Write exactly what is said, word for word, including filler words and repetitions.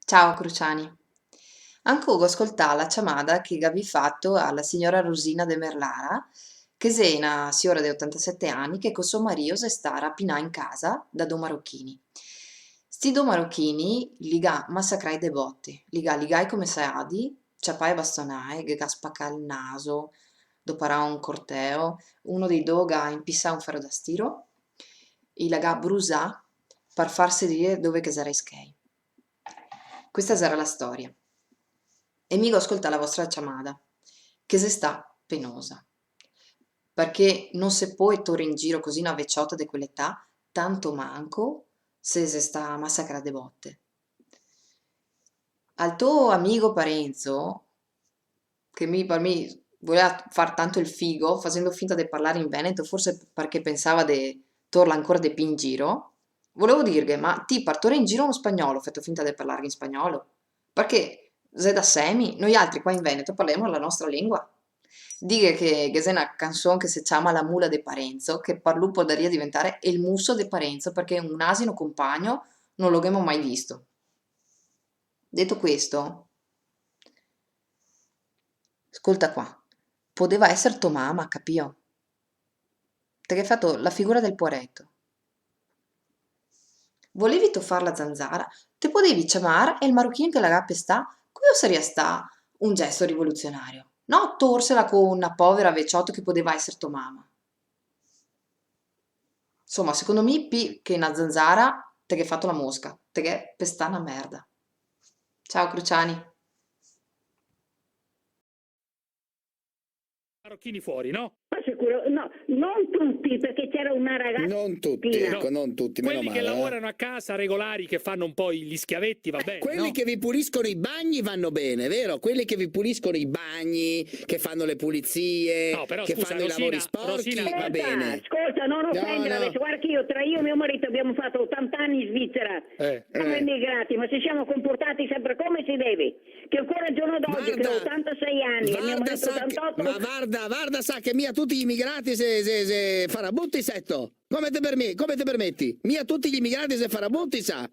Ciao, Cruciani. Ancò go scoltà la ciamada che gavì fato a la siora Rosina de Merlara, che xe na siora de otantasete ani che co so marìo xe stà rapinà in casa da do marochini. Sti do marochini li ga masacrai de bote, li ga ligai come saadi, ciapai a bastonae, ghe ga spacà el naso, doparà un corteo, uno dei do ga inpisà un fero da stiro, i la ga brusà par farse dire dove che xera i schei. Questa sarà la storia. E mi go scoltà la vostra ciamada, che xe stà penosa, parché no se pol tor in giro cusì na veciota de quel'età, tanto manco se xe stà masacrà de bote. Al to amigo Parenzo, che mi, par mi, voleva far tanto el figo, fasendo finta de parlar in veneto, forse parché pensava de torla ancora de pì in giro. Volevo dirghe, ma ti par tor in giro un spagnolo, feto finta de parlarghe in spagnolo? Parché xe da semi, noialtri qua in Veneto parlemo la nostra lengua. Dighe che, che ghe xe na canson che se ciama La mula de Parenzo, che par lu podaria diventare El muso de Parenzo, parché un asino compagno no lo ghemo mai visto. Deto questo, scolta qua, podeva eser to mama, capìo? Te ghe fato la figura del poareto. Volevi tofar la zanzara? Te podevi ciamar el marochino che la ga pestà, queo saria stà un gesto rivoluzionario, no torsela co na povera veciota che podeva eser to mama. Insoma, secondo mi, pì che na zanzara, te ghe fato la mosca, te ghe pestà na merda. Ciao, Cruciani. Marocchini fuori, no? Ma sicuro, no, non tutti, perché c'era una ragazza. Non tutti, Pina. Ecco, non tutti, meno Quelli che male. eh. Lavorano a casa, regolari, che fanno un po' i- gli schiavetti, va bene, Quelli no? che vi puliscono i bagni vanno bene, vero? Quelli che vi puliscono i bagni, che fanno le pulizie, No, però che scusa, fanno i lavori Rosina, sporchi, Rosina, va bene. Ascolta, non No, offendere, no. adesso guarda che io, tra io e mio marito abbiamo fatto ottanta anni in Svizzera. Eh. Siamo Eh. immigrati, ma ci siamo comportati sempre come si deve. Che ancora al giorno d'oggi, che ho Guarda, otantasei anni e mio guarda, marito sa che, ottantotto, ma guarda, guarda, sa che mia tutti gli immigrati se, se, se farabuti, seto. Come te, permi- come te permetti? Mia tutti gli immigrati se farabuti, sa.